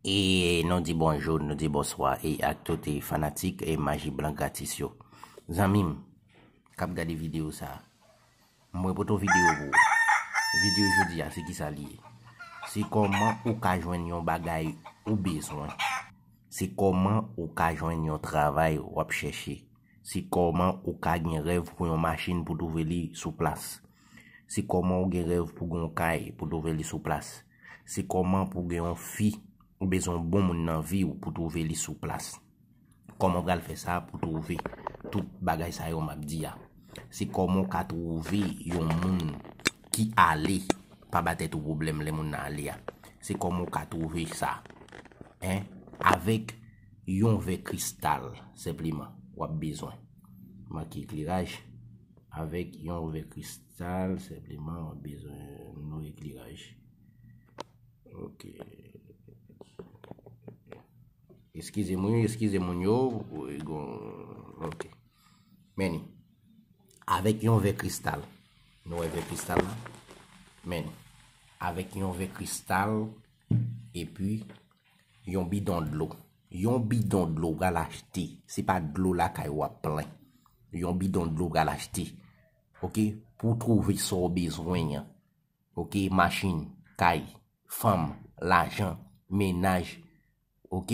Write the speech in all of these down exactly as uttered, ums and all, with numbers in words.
E nou di bonjou, nou di bonswa, e ak tout e fanatik e Maji Blan gratis yo. Zanmi m k ap gade videyo sa a, mwen pote yon videyo pou ou. Videyo jodi a, se kisa li ye? Se kòman ou ka jwenn yon bagay ou bezwen. Se kòman ou ka jwenn yon travay w ap chèche. Se kòman ou ka gen rèv pou yon machin pou twouve li sou plas. Se kòman ou gen rèv pou gen yon kay pou twouve li sou plas. Se kòman pou gen yon fi ou bezwen yon bon moun nan vi w pou twouve li sou plas. Kòman w pral fè sa pou twouve tout bagay sa yo m ap di a? Se kòman w ka twouve yon moun ki ale, pa ba tèt ou pwoblèm lè moun nan ale a. Se kòman w ka twouve sa? Hein? Avèk yon vè kristal, senpleman, w ap bezwen. Manke ekleraj. Avèk yon vè kristal, senpleman, w ap bezwen yon ekleraj. Ok. Eskize moun, eskize moun yo. Ok. Men li. Avèk yon vè kristal. Nou wè vè kristal la? Men li. Avèk yon vè kristal, epi yon bidon dlo. Yon bidon dlo w pral achte. Se pa dlo lakay w ap plen. Yon bidon dlo w pral achte. Ok? Pou w twouve sa w bezwen an. Ok? Machin, kay, fanm, lajan, mennaj. Ok?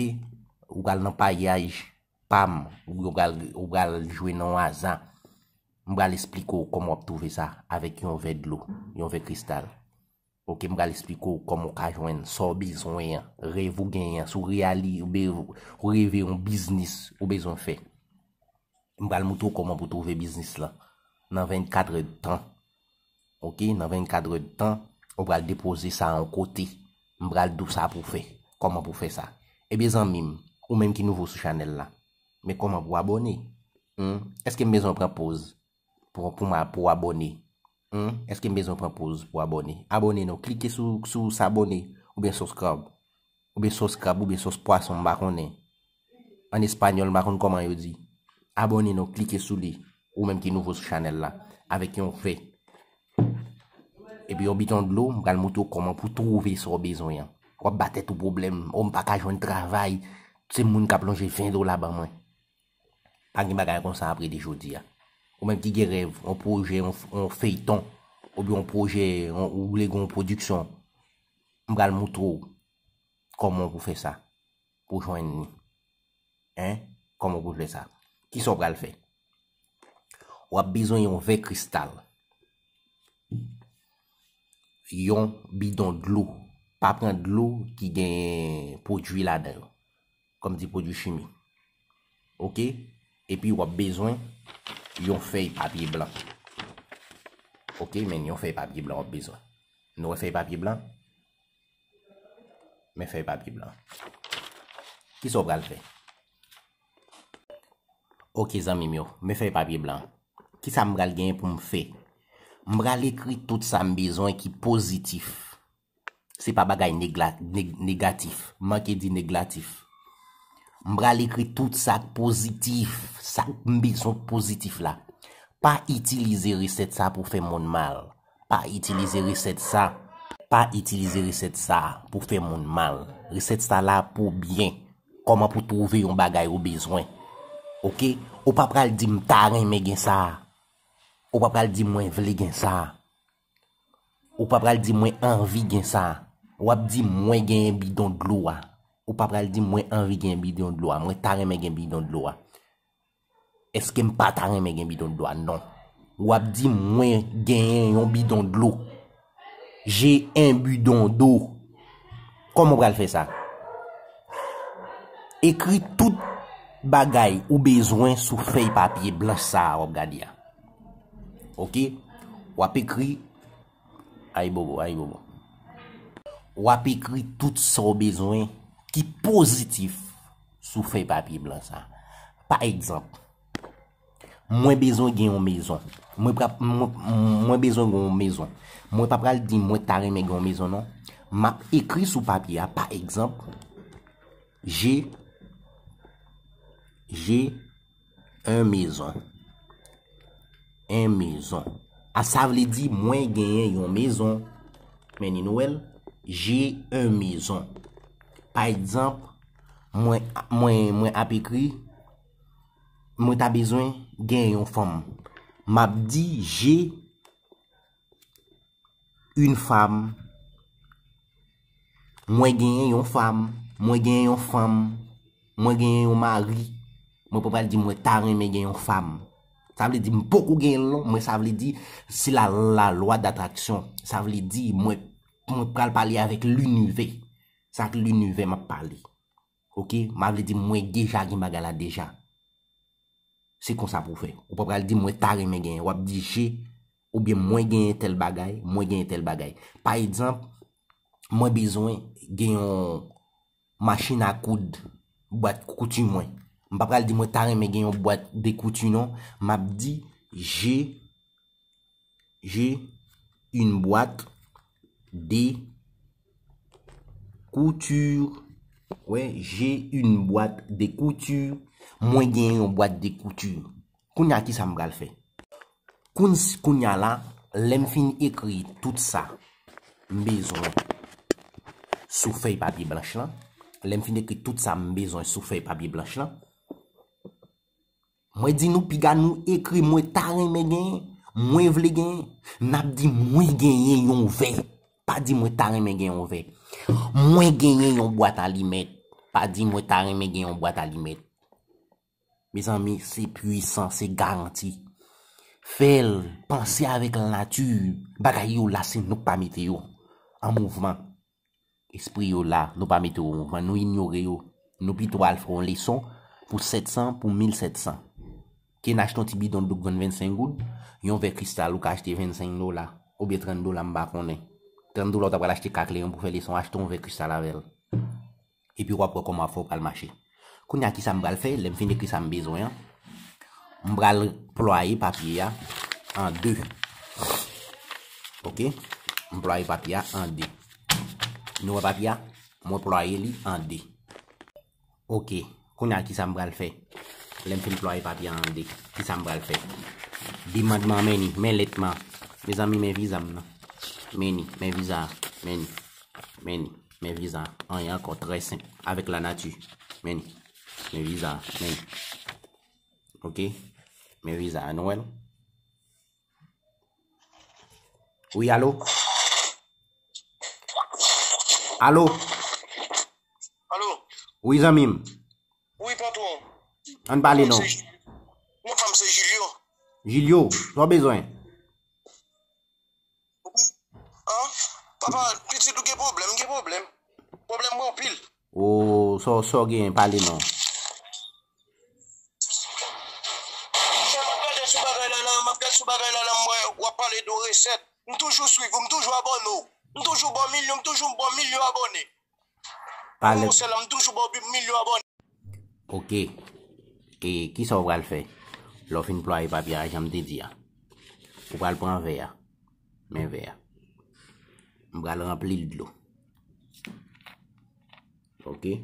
Ou pral nan paryaj pa m, ou pral, ou pral jwe nan yon aza. M pral esplike w kòman w ap twouve sa avèk yon vè dlo, yon vè kristal. Ok, m pral esplike w kòman w ka jwenn sa w bezwen an, rèv ou genyen an, si w reyali-, ou be-, ou reve yon biznis ou bezwen fè. M pral moutre w kòman pou w twouve biznis lan nan vennkat èdtan. Ok, nan vennkat èdtan, ou pral depoze sa yon kote. M pral di w sa pou w fè, kòman pou w fè sa. Ebyen zanmi m, ou menm ki nouvo sou chanèl la, men kòman pou w abòne? Hmm? Èske m bezwen pran pòz pou, pou m a-, pou w abòne? Hmm? Èske m bezwen pran pòz pou w abòne? Abòne non, klike sou, sou s'abonner oubyen subscribe. Oubyen sos krab, oubyen sos pwason, m pa konnen. An espanyòl, m pa konn kòman yo di. Abòne non, klike sou li, ou menm ki nouvo sou chanèl la, avèk yon vè. Epi yon bidon dlo, m pral moutre w kòman pou twouve sa w bezwen an. W ap ba tèt ou pwoblèm, o, m pa ka jwenn travay, se moun k ap lonje ven dola ban mwen. Pa gen bagay konsa apre de jodi a. Ou menm ki gen rèv, yon pwojè, yon, yon feyton, oubyen yon pwojè, yon, ou vle gen yon pwodiksyon, m pral moutre w kòman pou fè sa, pou jwenn li. Hein? Kòman pou fè sa? Kisa w pral fè? W ap bezwen yon vè kristal, yon bidon dlo. Pa pran dlo ki gen pwodui ladan yo, kòm di pwodui chimik. Ok? Epi w ap bezwen yon fèy papye blan. Ok, men yon fèy papye blan w ap bezwen. Nou wè fèy papye blan? Men fèy papye blan. Kisa w pral fè? Ok, zanmi m yo, men fèy papye blan. Kisa m pral genyen pou m fè? M pral ekri tout sa m bezwen ki pozitif. Se pa bagay negla-, neg-, negatif. M manke di neglatif. M pral ekri tout sa k pozitif, sa k m bezwen k pozitif la. Pa itilize resèt sa pou fè moun mal. Pa itilize resèt sa. Pa itilize resèt sa pou fè moun mal. Resèt sa la pou byen. Kòman pou twouve yon bagay ou bezwen. Ok? Ou pa pral di m ta renmen gen sa. Ou pa pral di mwen vle gen sa. Ou pa pral di mwen anvi gen sa. W ap di mwen genyen bidon dlo a. Ou pa pral di mwen anvi gen bidon dlo a. Mwen ta renmen gen bidon dlo a. Èske m pa ta renmen gen bidon dlo a? Non. W ap di mwen genyen yon bidon dlo. J'ai un bidon d'eau. Kòman w pral fè sa? Ekri tout bagay ou bezwen sou fèy papye blanch sa a w ap gade a. Ok? W ap ekri, ay bobo, ay bobo. W ap ekri tout sa w bezwen ki pozitif sou fèy papye blan sa a. Pa egzanp, mwen bezwen gen yon mezon. Mwen pra-, mwen, mwen bezwen gen yon mezon. Mwen pa pral di mwen ta renmen gen yon mezon non. M ap ekri sou papye a, pa egzanp, j'ai, j'ai un maison. Un maison. A sa vle di mwen genyen yon mezon. Men ni nou wè l, j'ai un maison. Pa egzanp, mwen, mwen, mwen ap ekri, mwen ta bezwen gen yon fanm. M ap di, j'ai une femme. Mwen genyen yon fanm. Mwen genyen yon fanm. Mwen genyen yon mari. Mwen pa pral di mwen ta renmen gen yon fanm. Sa vle di m poko genyen l non, men sa vle di se la, la lwa datraksyon. Sa vle di mwen, mwen pral pale avèk linivè. Se ak linivè m ap pale. Oke? M ap vle di mwen deja gen bagay la deja. Se konsa pou w fè. Ou pa pral di mwen ta renmen genyen. W ap di j'ai, oubyen mwen genyen tèl bagay, mwen genyen tèl bagay. Pa egzanp, mwen bezwen gen yon machin a koud, bwat kouti mwen. M pa pral di mwen ta renmen gen yon bwat de kouti non. M ap di j'ai, j'ai une boîte de couture. Wè, j'ai une boîte de couture. Mwen gen yon bwat de kouti. Kounye a ki sa m pral fè? Kounye a la, lè m fin ekri tout sa m bezwen sou fèy papye blanch lan, lè m fin ekri tout sa m bezwen sou fèy papye blanch lan, mwen di nou piga nou ekri mwen ta renmen genyen, mwen vle genyen, n ap di mwen genyen yon vè. Pa di mwen ta renmen gen yon vè. Mwen genyen yon bwat alimèt. Pa di mwen ta renmen gen yon bwat alimèt. Mezanmi, se pwisan, se garanti. Fè l, panse avèk lanati. Bagay yo la, se nou k pa mete yo an mouvman. Espri yo la, nou pa mete yo an mouvman, nou inyore yo. Nou pito al fè yon leson pou sèt san, pou mil sèt san. Ke n achte yon ti bidon dlo k vann vennsenk goud, yon vè kristal ou ka achte vennsenk dola, oubyen trant dola, m pa konnen. Trant dola ou ta pral achte kat kleyon pou fè leson, achte yon vè kristal avè l. Epi w ap wè kòman w ap fè w pral mache. Kounye a, ki sa m pral fè? Lè m fin ekri sa m bezwen an, m pral plwaye papye a an de. Oke? M plwaye papye a an de. Nou wè papye a? Mwen plwaye li an de. Oke. Kounye a, ki sa m pral fè? Lè m fin plwaye papye a an de, ki sa m pral fè? Demandman, men ni, men lèt man. Mezanmi, men viza m nan. Men ni, men viza a. Men ni, men ni, men viza a. Anyen ankò, trè senp. Avèk lanati. Men ni, men viza a. Men ni. Oke? Men viza a, nou wè l? Wi, alo? Alo? Alo? Wi, zanmi m. Wi, patwon. Ann pale non. Non, pa m se Jilyo. Jilyo, sa w bezwen? An? Papa, pitit ou gen pwoblèm, gen pwoblèm. Pwoblèm mwen anpil. O, sa w, sa w gen, pale non. Chè, m ap gade sou bagay la, la, m ap gade sou bagay la, la, m wè w ap pale de resèt. M toujou swiv ou, m toujou abòne w. M toujou ba w milyon, m toujou ba w milyon abòne. Pale. Monchè, la, m toujou ba w milyon abòne. Oke. E kisa w pral fè? Lè w fin plwaye papye a, jan m te di a, ou pral pran vè a. Men vè a. M pral ranpli l dlo. Oke.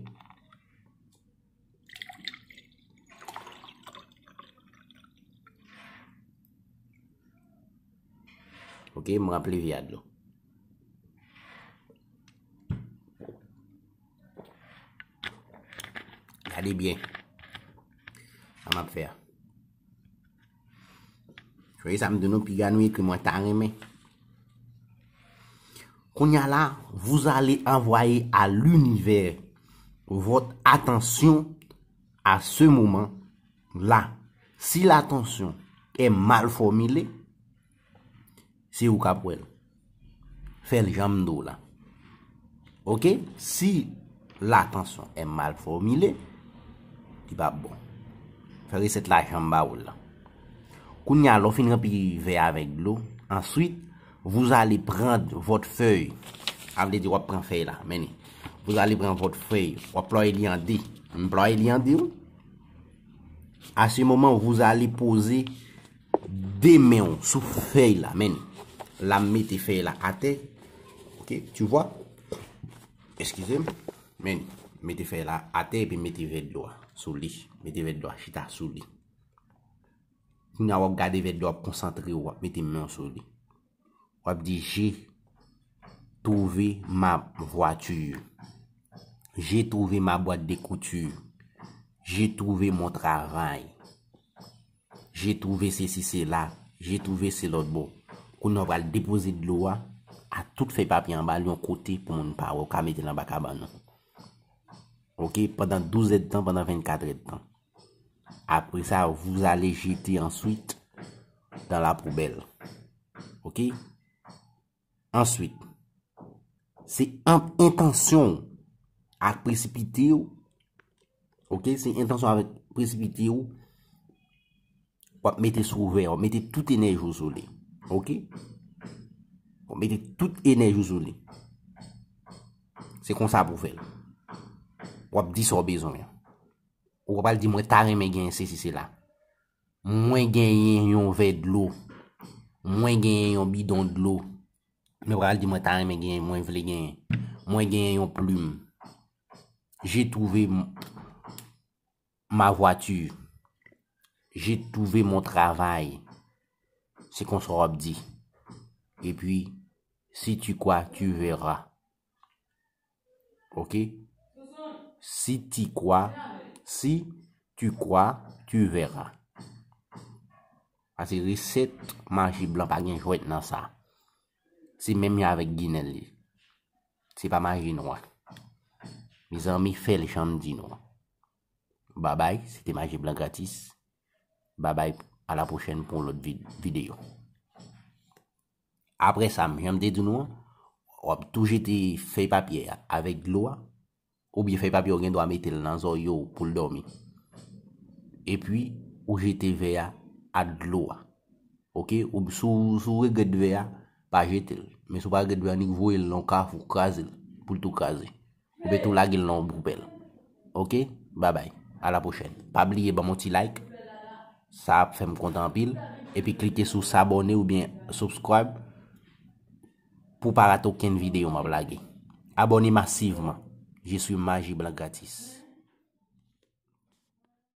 Oke, m ranpli vè a dlo. Gade byen sa m ap fè a. Soyez sa m di nou, piga nou ekri mwen ta renmen. Kounye a la, vous allez envoyer à l'univers votre attention à ce moment-là. Si l'attention est mal formulée, se ou k ap wè l. Fè l jan m di w la. Oke? Si l'attention est mal formulée, li p ap bon. Fè resèt la jan m ba ou l la. Kounye a, lè w fin ranpli vè a avèk dlo, ensuite, vous allez prendre votre feuille. Sa vle di w ap pran fèy la, men ni. Vous allez prendre votre feuille. W ap plwaye li an de. M plwaye li an de, wi. À ce moment, vous allez poser de men w sou fèy la, men ni. La, m mete fèy la atè. Ok, tu vois? Excusez-moi. Men ni. Mete fèy la atè epi mete vè dlo a sou li. Mete vè dlo a chita sou li. Kounye a w ap gade vè dlo a ap konsantre w, w ap mete men w sou li. W ap di, j'ai trouvé ma voiture. J'ai trouvé ma boîte de couture. J'ai trouvé mon travail. J'ai trouvé ceci, cela. J'ai trouvé ce l'autre. Bon, kounye a w pral depoze dlo a, a tout fèy papye anba l yon kote pou moun pa wè, ou ka mete l anba kabann ou. Ok, pandan douz èdtan, pandan vennkat èdtan. Apre sa, vous allez jeter ensuite dans la poubelle. Ok? Answit, se ant entansyon w ak presipite w. Ok, se entansyon avèk presipite w. W ap mete sou vè, w ap mete tout enèji w sou li. Ok? W ap mete tout enèji w sou li. Se konsa pou w fè l. W ap di sa w bezwen an. Ou pa pral di mwen ta renmen genyen sesi sela. Mwen genyen yon vè dlo. Mwen genyen yon bidon dlo. Men ou pral di mwen ta renmen genyen, mwen vle genyen. Mwen genyen yon plim. J'ai trouvé m- ma voiture. J'ai trouvé mon travail. Se konsa w ap di. Epi, si tu crois, tu verras. Ok? Si tu crois, si tu crois, tu verras. Paske resèt maji blan pa gen jwèt nan sa. Se menm jan avèk ginèl li. Se pa maji nwa. Mezanmi, fè l jan m di nou an. Babay, se te maji blan gratis. Babay, a la pwochèn pou yon lòt vid- videyo. Apre sa, jan m te di nou an, w ap tou jete fèy papye a avèk dlo a, oubyen fèy papye ou gen dwa mete l nan zòrye w pou l dòmi. Epi, ou jete vè a ak dlo a. Ok? Ou, si w, si w regrèt vè a, pa jete l. Men si w pa regrèt vè a, annik voye l nan yon kafou, kraze l, pou l tou kraze. Oubyen tou lage l nan yon poubèl. Ok? Babay. A la pwochèn. Pa bliye ban m yon ti like. Sa ap fè m kontan anpil. Epi klike sou s'abonner oubyen subscribe pou pa rate okenn videyo m ap lage. Abòne masivman. Je suis Maji Blan Gratis.